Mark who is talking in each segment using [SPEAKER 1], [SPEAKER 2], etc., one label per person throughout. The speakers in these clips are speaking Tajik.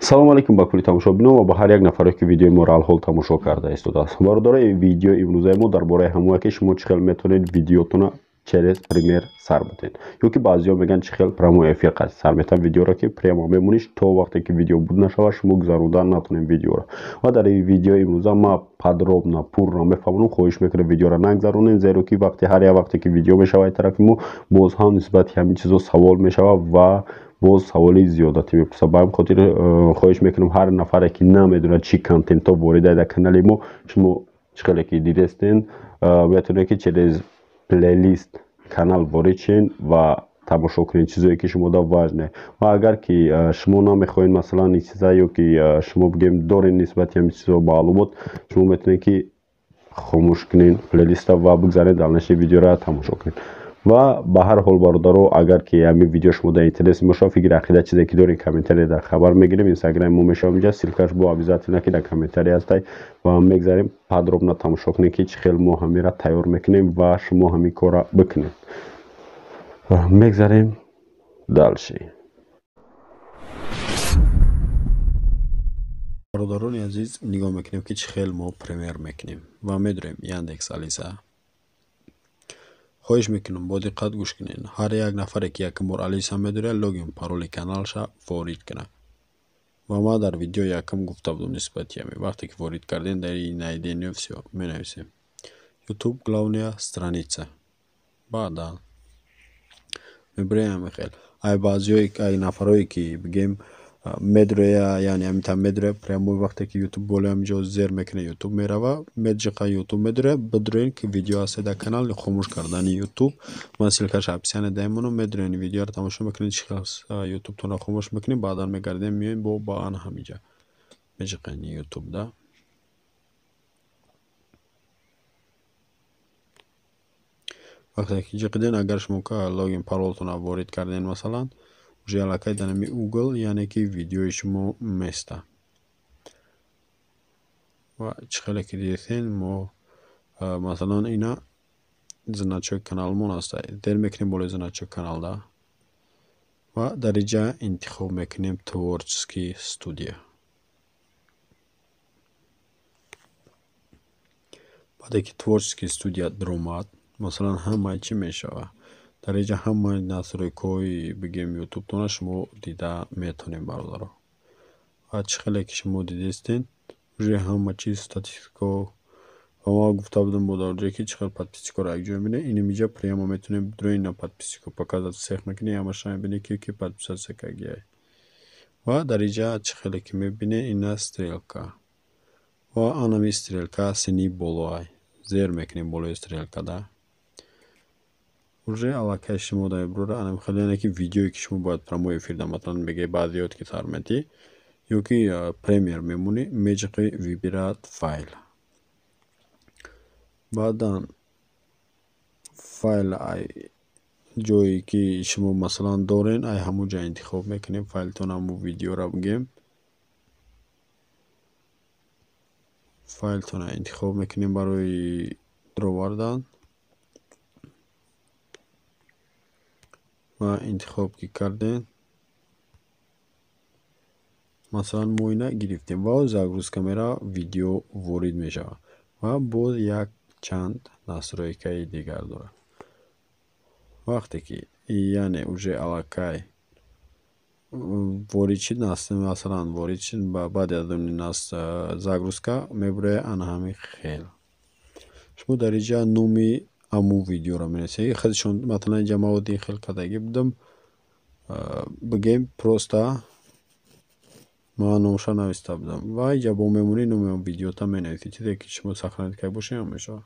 [SPEAKER 1] Салом алейкум ба кулли тамошобинон ва ба ҳар як нафаре, ки видеои моро алҳол тамошо карда истодааст. Бародарои, видеои имрӯзаи мо дар бораи ҳамое, ки шумо чӣ хел метавонед видеотона через премьер сар битед, ё ки баъзеҳо мегӯянд, чӣ хел прямой эфир қасд сар метавон видеоро, ки прямо мемониш то вақте ки видео буд нашавад, шумо гузаронда натонем видеоро. Ва дар ин видеои имрӯза ма подробно, пурра мефаҳмонам. Хоҳиш мекунам, видеоро нагзаронем, зеро ки вақте ҳар як вақте ки видео мешавад тарафи мо, боз ҳам нисбати ҳамин чизо савол мешавад ва боз саволи зиёдатӣ мепурсад. Ба ҳамин хотир хоҳиш мекунам, ҳар нафаре ки намедонад, чӣ контентҳо ворида дар канали мо, шумо чӣ хеле ки дидестен, метавонед ки через плейлист канал ворид шен ва тамошо кунед чизое ки шумо да важне. Ва агар ки шумо намехоҳед, масалан, ин чиза, ё ки шумо бигем доред нисбати ҳамин чизо маълумот, шумо метавонед ки хомӯш кунед плейлиста ва бигзаред дальнейший видеоро тамошо кунед. Ва ба ҳар ҳол, бародаро, агар ки ҳамин видео шумо дар интерес бошад, фикри, ақида, чизе ки доред, комментария дар хабар мегирем. Инстаграми мо мешавам инҷа, ссылкаш бо обязательно ки дар комментария ҳастай. Ва мегзарем, подробно тамошо кунед, ки чӣ хел мо ҳамира тайёр мекунем ва шумо ҳамин корро бикунед. Мегзарем дальше.
[SPEAKER 2] Бародарони азиз, нигоҳ мекунем, ки чӣ хел мо премьер мекунем, ва медурем Яндекс Алиса. Хоҳиш мекунам, бо диққат гӯш кунед. Ҳар як нафаре ки якум бор Алиса медурад, логин, пароли каналша ворид кунад. Ва ман дар видео якум гуфта будам нисбати ҳамин. Вақте ки ворид кардем, дар найдение всё менависем YouTube главная страница. Баъдан мебурем ҳамин хел. Ай баъзиҳое, ай нафарое ки бигем медроя, яъне ҳаминтар медроя прямой, вақте ки ютуб боло ҳаминҷо зер мекунад, ютуб мерава, меджиқа ютуб медроя. Бидроен ки видео ҳаста дар канал, хомӯш кардани ютуб. Ман ссылкаша описание даемонам. Медроен, видеоро тамошо мекунед, чӣ хел ютубтонро хомӯш мекунед. Баъдан мегардем, меоем бо ба ана ҳаминҷа меҷиқани ютуб да. Вақте ки ҷиқиден, агар шумо логин, паролтонро ворид карден, масалан, уже аллакай дар ҳамин угол, яъне ки видеои шумо места. Ва чӣ хеле ки дидетен, мо масалан ина значок каналмон аста, дер мекунем болои значок каналда ва дар инҷа интихоб мекунем творческий студия. Баъде ки творческий студия даромад, масалан, ҳамаи чӣ мешавад дар инҷа, ҳамаи настройкаҳои бигем ютубтона шумо дида метавонед, бародаро. Ва чӣ хеле ки шумо дидестен, уже ҳама чиз, статистико. Ва ман гуфта будам бо дар ҷое ки чӣ хел подписчикоро якҷоя мебинед. Инам инҷа прямо метавонем бидрои на подписчико показать всех мекунед, ҳамаша мебинед, ки ки подписаться кардагиай. Ва дар инҷа чӣ хеле ки мебинед, ина стрелка ва анами стрелка сини болоай, зер мекунем болои стрелкада. Уже аллакай шумо дар иброра анам хеле, яъне ки видеое ки шумо бояд прямой эфирда, масалан, мегӯи баъзеёт ки сар метӣ ё ки премьер мемонӣ, меҷиқи выбирать файл. Баъдан файл ай ҷое ки шумо, масалан, дорен, ай ҳамун ҷа интихоб мекунем файлтон, ҳамун видеоро бигем, файлтонро интихоб мекунем барои даровардан. Ва интихоб ки кардем, масалан, мо ина гирифтем ва загрузка мерава, видео ворид мешавад. Ва боз як чанд настройкаи дигар дорад. Вақте ки, яъне, уже аллакай ворид шид, масалан, ворид шид, баъди аз он нас загрузка мебурояд. Ана ҳамин хел шумо дар инҷа номи ҳамун видеоро менависед худшон. Масалан, инҷа ман оддии хел кардагӣ будам, бигем, просто ман номша нависта будам. Ва инҷа бо мемонӣ номи видеота менависед, чизе ки шумо сохранить карда бошед ҳам мешавад.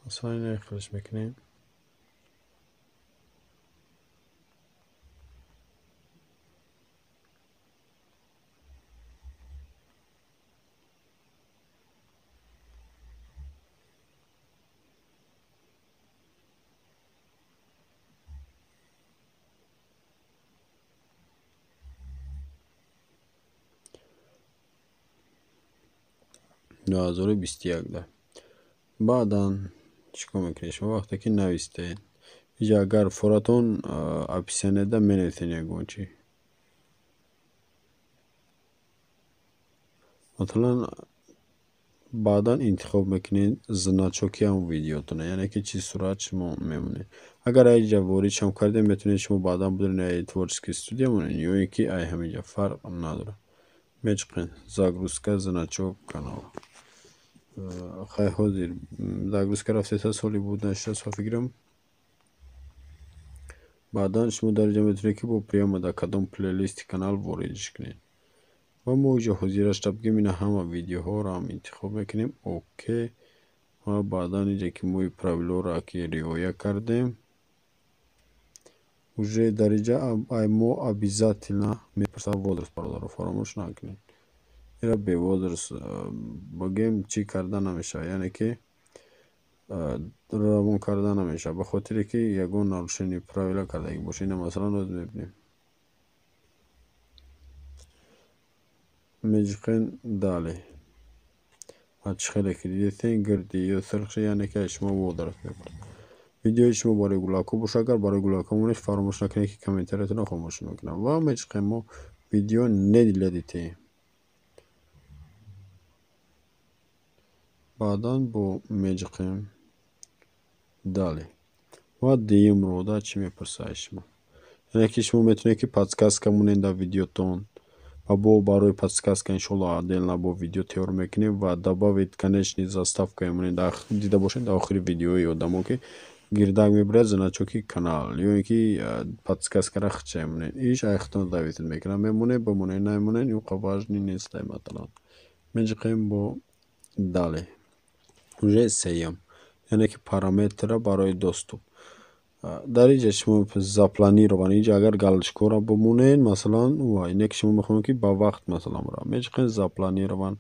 [SPEAKER 2] Масалан, ина хелш мекунем. 2021. Баъдан чӣ кор мекунед шумо вақте ки навистед? Инҷа агар форатон описанияда менависед ягон чӣ. Масалан, баъдан интихоб мекунед значоки ҳамон видеотона, яъне ки чӣ сурат шумо мемонед. Агар айҷа ворид шам кардем, метавонед шумо баъдан бидонед ай творческий студия монед ё ин ки ай ҳаминҷа, фарқ надорад. Мечиқед загрузка значок канала. Хай, ҳозир загрузка рафтеса, соли буд нашудааст, ба фикрам. Баъдан шумо дар инҷа метавонед ки бо прямо дар кадом плейлисти канал воридш кунед. Ва мо инҷо ҳозирашта бигем, ина ҳама видеоҳоро ҳам интихоб мекунем, окей. Ва баъдан инҷа ки мо правилоро ки риоя кардем, уже дар инҷа ай мо обязательно мепурсад возраст, бародаро, фаромӯш накунед. Ира бе возраст бигем чӣ карда намешавад, яъне ки равон карда намешавад, ба хотире ки ягон нарушение правила кардагӣ бошад. Ина масалан ҳозир мебинем. Меҷиқен далее. Ва чӣ хеле ки дидетен, гирди ё сирхши, яъне ки шумо возраст мепурсад. Видеои шумо барои гулакҳо бошад, агар барои гулакҳо монед, фаромӯш накунед ки комментариятонро хомӯш мекунам. Ва мечиқем мо видео не для детей. Баъдан бо меҷиқем далее. Ва дуюм рода чӣ мепурсад шумо? Яъне ки шумо метавонед ки подсказка монед дар видеотон. Ва бо барои подсказка иншоалло отдельно бо видео тайёр мекунем ва добавить конечный заставка монед. Дида бошед дар охири видеои одамо ки гирдак мебурад значоки канал ё ин ки подсказкара хича монед. Иш айхтон зависит мекунад. Мемонед, бимонед, намемонед, ин қа важный нест масалан. Меҷиқем бо далее. Уже сеюм, яъне ки параметра барои доступ. Дар инҷа шумо запланирован, инҷа агар галочкаро бимонед, масалан, ва ине ки шумо мехоҳед ки ба вақт масалан бирав. Мечиқед запланирован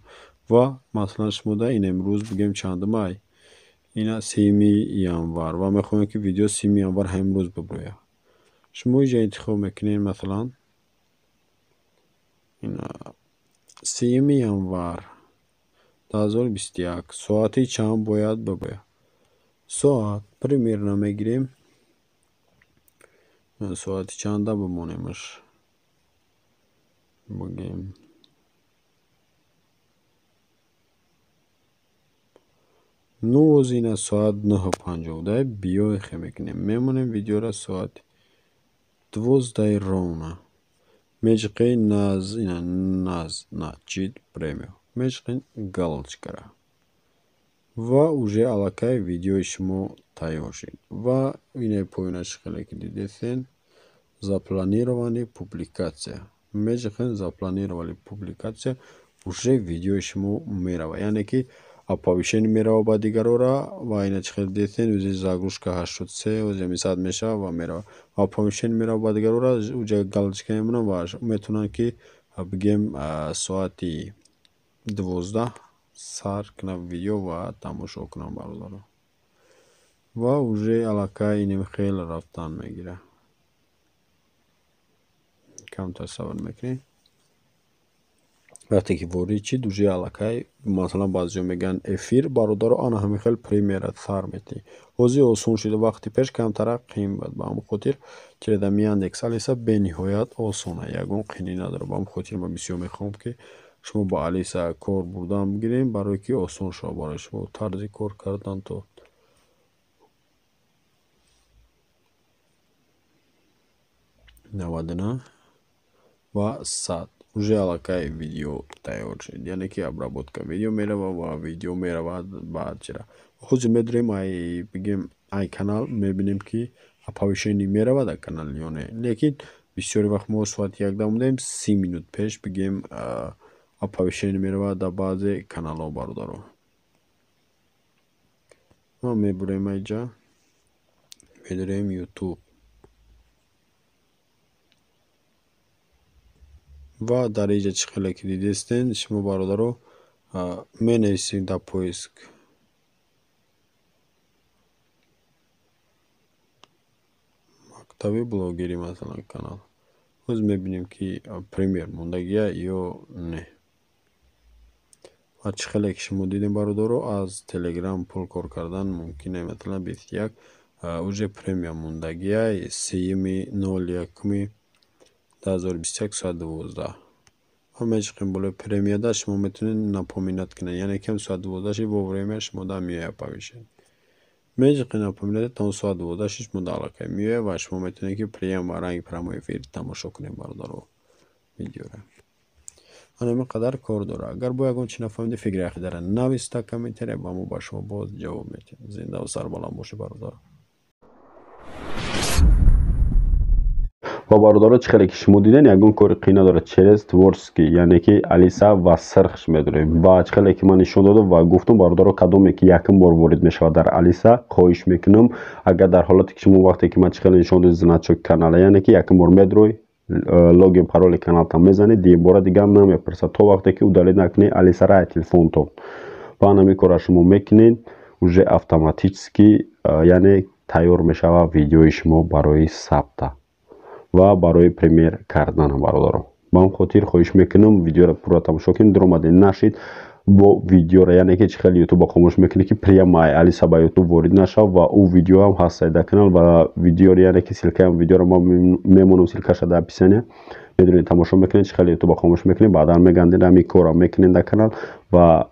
[SPEAKER 2] ва масалан шумо дар ин имрӯз бигем чандум ай? Ина 3 январ ва мехоҳем ки видео 3 январ ҳамрӯз бибирояд. Шумо инҷа интихоб мекунед, масалан, ина 3 январ 2021 соати чанд бояд бибояд? Соат примерно мегирем, соати чанда бимонемаш, бигем ну ина соат 9:50 биёй хе мекунем, мемонем видеоро соати 12 ровно. Мечиқем ина назначить премию, мечиқем галочкара ва уже аллакай видеои шумо тайёр шуд. Ва инаи поёнаш хеле ки дидесен, запланированный публикация, мечиқем запланировали публикация, уже видеои шумо меравад, яъне ки оповещение меравад ба дигарора. Ва ина чӣ хел дидесен, узи загрузка 83 ози саат мешавад ва меравад, оповещение меравад ба дигарора, уҷа галочка мемонад ва метавонанд ки бигем соати 12 сар кунанд видео ва тамошо кунанд, бародаро. Ва уже аллакай инем хел рафтан мегирад. Камтар сабр мекунем. Вақте ки ворид шид, уже аллакай масалан баъзеҳо мегӯянд эфир, бародаро, ана ҳамин хел премьера сар метиҳӣ. Ҳозир осон шуда, вақти пеш камтарак қиин буд. Ба ҳамон хотир через Яндекс Алиса бениҳоят осона, ягон қиинӣ надорад. Ба ҳамон хотир ман бисёр мехоҳам ки шумо ба Алиса кор бурдан бигирем, барое ки осон шавад барои шумо тарзи кор кардан. То 99 ва 100 уже аллакай видео тайёр шуд, яъне ки обработка видео меравад ва видео меравад. Баъд чира ҳозир медурем, ай бигем ай канал мебинем ки оповещение меравад дар канал ё не. Лекин бисёри вақт мо соати 1 мондаем, 30 минут пеш бигем оповещение меравад дар баъзе каналҳо, бародаро. Ма мебурем айҷа, медурем Ютуб ва дар инҷа чӣ хеле ки дидестен шумо, бародаро, менависем дар поиск мактаби блогерӣ, масалан канал. Ҳозир мебинем ки премьер мондагия ё не. Ва чӣ хеле ки шумо дидем, бародаро, аз Телеграм пул кор кардан мумкин е. Масалан, 21 уже премия мондагиай, 3-01-2021, соат 12 ва мечиқем болои премияда. Шумо метавонед напоминать кунед, яъне кам соат 12 ши, вовремя шумо да меояд оповещение. Мечиқед напоминать, то соат 12 ши шумо да аллакай меояд ва шумо метавонед, ки прямо ранги прямой эфир тамошо кунед, бародаро, видеоро. Ана қадар кор дорад. Агар бо ягон чи нафаҳмида, фикри ақидара нависта комментария, ба мо ба шумо боз ҷавоб медиҳем. Зиндаву сарбаланд бошед, бародаро.
[SPEAKER 1] Ва бародаро, чӣ хеле ки шумо диден, ягон кори қӣ надорад. Через творческий, яъне ки Алиса ва сирхш медорем. Ва чӣ хеле ки ман нишон додам ва гуфтам, бародаро, кадоме ки якум бор ворид мешавад дар Алиса, хоҳиш мекунам, агар дар ҳолате ки шумо, вақте ки ман чӣ хеле нишон додам, значок канала, яъне ки якум бор медрой, логин, пароли каналтан мезанед, дигар дигар намепурсад, то вақте ки удалить накунед Алисара аз телефонтон. Ва ҳамин корро шумо мекунед, уже автоматически, яъне тайёр мешавад видеои шумо барои сабта ва барои премьер кардан, бародаро. Ба ҳам хотир хоҳиш мекунам, видеоро пурра тамошо кунед. Дуромадед нашид бо видеоро, яъне ки чӣ хеле Ютуба хомӯш мекунед, ки прямо Алиса ба Ютуб ворид нашав. Ва ӯ видео ҳам ҳаст дар канал ва видеоро, яъне ки ссылкаам видеоро ма мемонам, ссылкаша дар описания. Медонед, тамошо мекунед, чӣ хеле Ютуба хомӯш мекунед, баъдан мегандед, ҳамин корро мекунед дар канал. Ва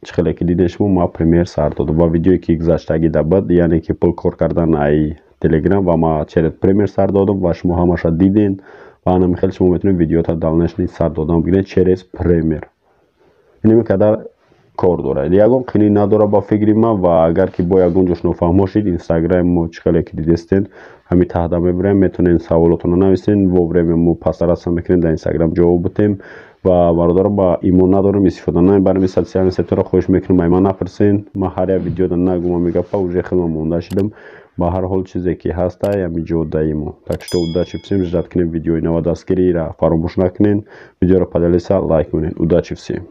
[SPEAKER 1] чӣ хеле ки дидем шумо, ма премьер сар додам ва видеое ки гузаштагӣ да буд, яъне ки пул кор кардан ай Телеграм, ва ма через премьер сар додам ва шумо ҳамаша диден. Ва ҳамин хел шумо метавонед видеота дальнейший сар додан бигиред через премьер. Инами қадар кор дорад, ягон қинӣ надорад ба фикри ман. Ва агар ки бо ягон ҷош нофаҳмо шид, Инстаграми мо, чӣ хеле ки дидестен, ҳамин таҳта мебарем, метавонед саволотонро нависен, вовремя мо пасараса мекунем, дар Инстаграм ҷавоб бутем. Ва бародаро, ба имон надорам, истифода намебарам ин социальный сетьро, хоҳиш мекунам, ай ман напурсен. Ман ҳар як видеода нагумам мегапа, уже хеле монда шидам. Ба ҳар ҳол, чизе ки ҳаста, ҳамин ҷо даимо. Так что удачи всем, ждать кунем видеои нава, дастгириро фаромӯш накунен, видеоро поделиться, лайк кунед. Удачи всем.